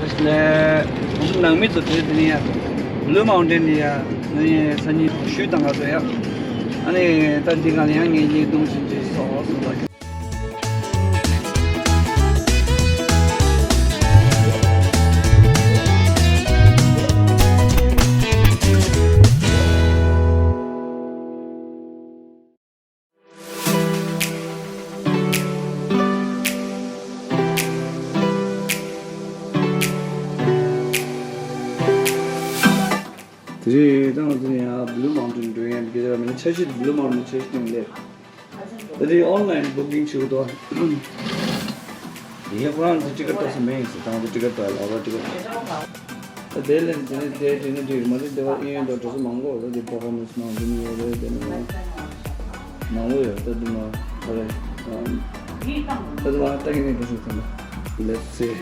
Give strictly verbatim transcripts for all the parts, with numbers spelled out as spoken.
ནས་ནང་མི་ཚོ་དེ་དེ་ནས་ཡ་Blue Mountain ནས་ཡ་ནི་སང་ཉིན་ཞུས་དང་ག་ཚོད་ཡ། ཨ་ནི་ད་འདི་ག་ལ་ཡང་ངེད་གཉིས་གདོང་ཞིག་འདྲེས་སོང་སོང་བ། དེ་རེད། ད་ང་ཚོ་ཡང་Blue Mountain འགྲོ་ཡས་འདུག་གས། མིན་འཆར་གཞི་དེ་Blue Mountain འཆར་གཞི་དེ་མི་ལེགས། ད་དེ་online booking བྱེད་དགོས་འདུག། ཡིན་ཡང་ཁོ་རང་ཚོ་ཊི་ཀེ་ཊི་ཏོག་ཙམ་མེད་ཡིན་ཟེར། ད་ང་ཚོ་ཊི་ཀེ་ཊི་ཏོག་ལ་ཨོ་ཊི་ཀེ་ཊི་ཏོག་ད་དེ་ལས་དེ་ནས་དེ་དེ་ནས་དེ་མ་རེད། དེ་བ་གཡས་གཡོན་དུ་འགྲོ་ས་མང་པོ་ཡོད་རེད། དེ་Performance Mountain ཡོད་རེད། དེ་ནས་མང་པོ་ཡོད། ད་དེ་མ་ག་རེ་ད་དེ་མ་ལྟ་གི་ནས་འགྲོ་ཤོག་ད་ན། Let's see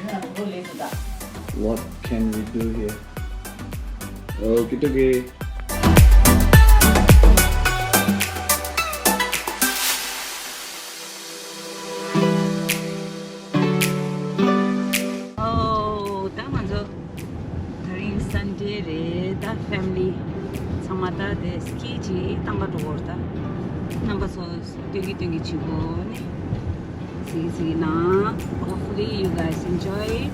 what can we do here. Okie dokie. ཨོ། ད་ང་ཚོ་དེ་རིང་Sunday རེད། ད་family ཚང་མ་ད་དེ་ski ཅིག་གཏང་ག་འགྲོ་གི་རེད། ད་རྣམ་པ་ཚོ་སྟོན་གི་སྟོན་གི་བྱེད་དགོས་ནི། གཟིགས་གཟིགས་གནང་། Hopefully you guys enjoy it.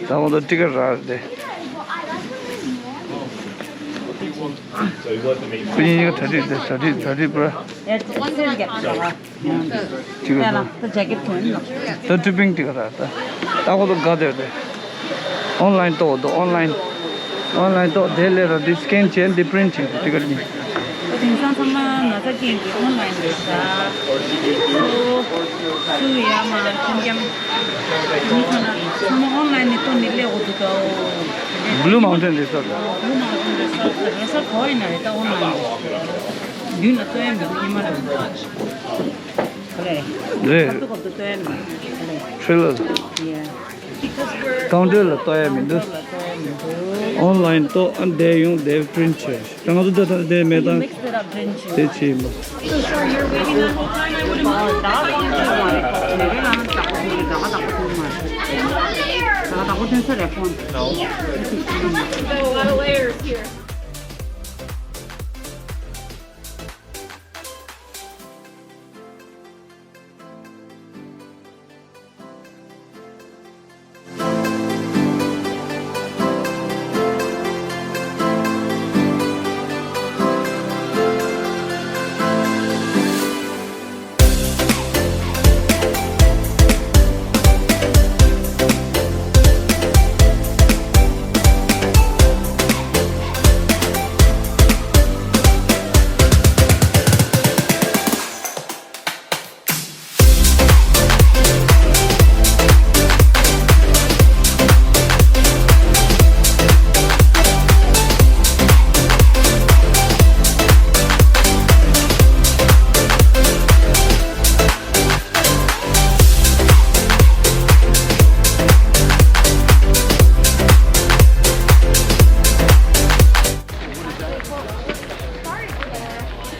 ད་ཁོང་ཚོ་ཊི་ཀེ་ཊི་རག་རེད་དེ། ཁོ་གཉིས་གཉིས་ཀ་གྲ་སྒྲིག་དེ་གྲ་སྒྲིག་གྲ་སྒྲིག་པ། ཊི་ཀེ་ཊི་རག་ད་ཊི་ཀེ་ཊི་རག་ད། ད་ཁོང་ཚོ་དགའ་བསྡད་དེ། ཨོན་ལན་ཏོག་ཏོ་ཨོན་ལན། ཨོན་ལན་ཏོག་དེ་ལས་ར་དེ་སི་ཀེན་བྱས་དེ་པི་རིན་ཊི་བྱས་དེ་ཊི་ཀེ་ཊི་གཉིས། དེང་སང་ཚང་མ་ན་ཚ་རྐྱེན་གྱིས་ཨོན་ལན་རེད་ཤག་སུ་སུ་ཡ་མ་ཁྱམ་ཁྱམ། མི་ཁོ་ན་ཚང་མ་ཨོན་ལན་ནས་གཏོང་ནས་སླེབས་དགོས་འདུག་ག་འོ། Blue Mountain Resort ལ། Blue Mountain Resort ལ་རེ་ས་གོ་ཡིན་ན་རེད། ད་ཨོན་ལན་རེད། མདུན་ལ་ལྟོས་ཡ་མི་འདུག་ཉི་མ་རེད། ག་ལེ། རེད། ཁབ་ཏུ་ཁབ་ཏུ་ལྟོས་ཡ་མི་འདུག་ག་ལེ། ཁྲེ་ལ། ཡ། ཀའུན་ཊར་ལ་ལྟོས་ཡ་མི་འདུག་ཀའུན་ཊར་ལ་ལྟོས་ཡ་མི་འདུག་ཨོན་ལན་ཏོག་ཨ་འདས་ཡོང་དེ་པི་རིན་ཊི་བྱས། ད་ང་ཚོ་ད་ལྟ་དེ་མེད་དང་། དེ་བྱེད་ཡིན་པ།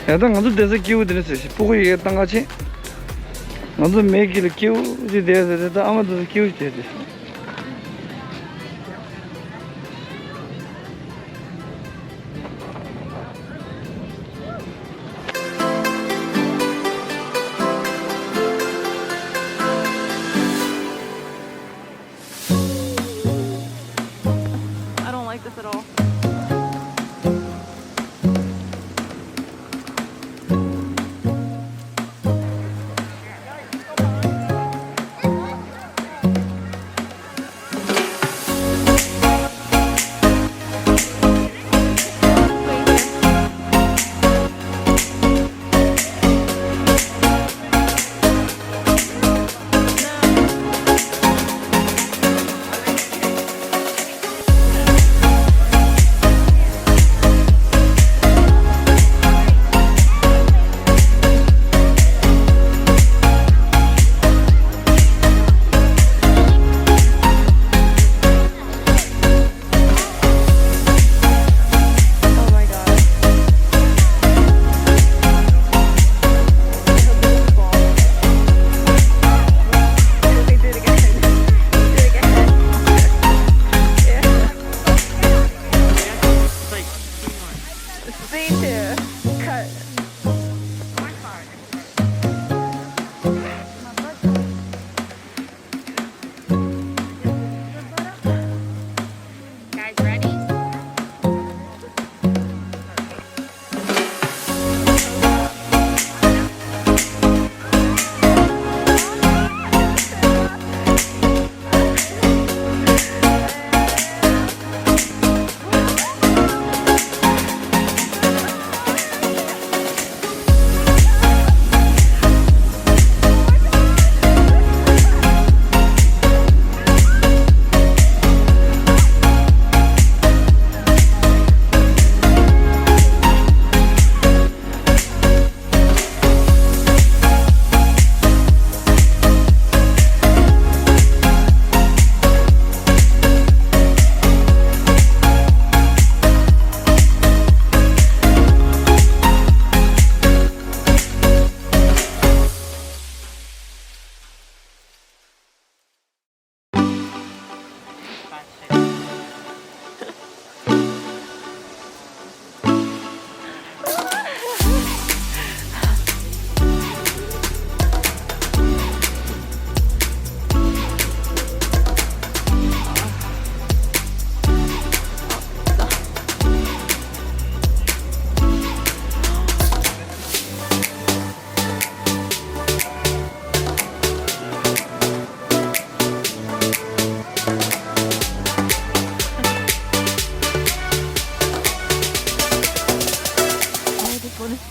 ཡ་ད་ང་ཚོ་བསྡད་ས་ཀེའུ་དེ་ནས་ཟེར་ཞིག་སྤུ་གུ་ཡི་གེ་བཏང་ག་ཕྱིན། ང་ཚོ་མེ་གི་ལ་ཀེའུ་ཅིག་བསྡད་ཟེར་ཏེ། ད་ཨ་མ་དེ་ཚོ་ཀེའུ་ཅིག་བསྡད་དེ། I don't like this at all.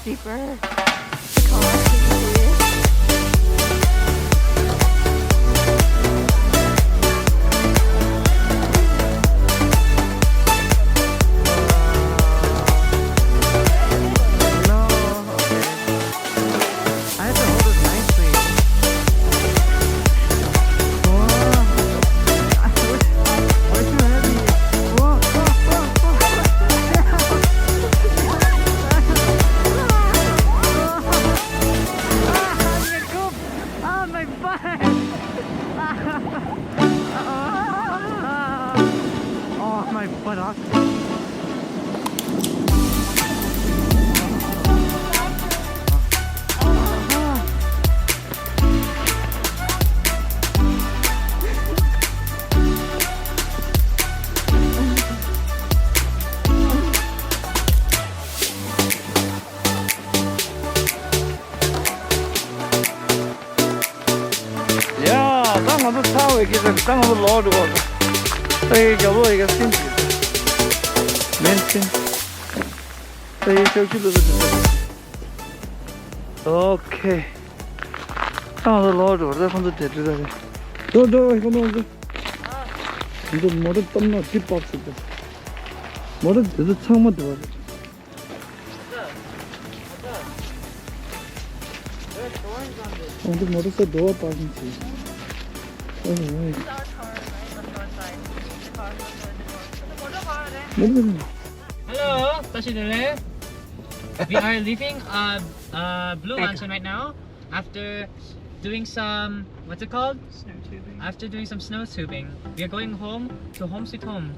Deeper. The car, can you see it? No, okay. I have to hold it nicely. Whoa. We're too heavy. Whoa, whoa, whoa, whoa. Ah, my butt. Oh, my butt. ཡ། ད་ང་ཚོ་ཚར་བའི་སྐད་ཆ། ད་ང་ཚོ་ལོག་འགྲོ་དགོས། ད་ཡི་རྒྱབ་ལོགས་ཡི་ག་སིན་གྱི་མེན་སིན། ད་ཡི་ཤོག་ཆུ་ལོ་ལོ་འགྲོ། ཨོ་ཁེ། ད་ང་ཚོ་ལོག་འགྲོ། ད་ཁོང་ཚོ་དེ་འདྲ་རེད། འགྲོ་འགྲོ། ཁོང་ཚོ་འགྲོ། ང་ཚོ་མོ་ཊ་བཏབ་ན་ཏི་པག་ཞིག་འདུག་མོ་ཊ་དེ་ཚོ་ཚང་མ་འདི་བ་རེད། ཁོང་ཚོ་མོ་ཊ་སོ་འགྲོ་བ་པར་ཀིང་བྱས། ཨོ་ཨོ། མོ་ཊ། Hello, Tashi Dele. We are leaving uh, uh, Blue Mountain right now after doing some, what's it called? Snow tubing. After doing some snow tubing. We are going home to home sweet home.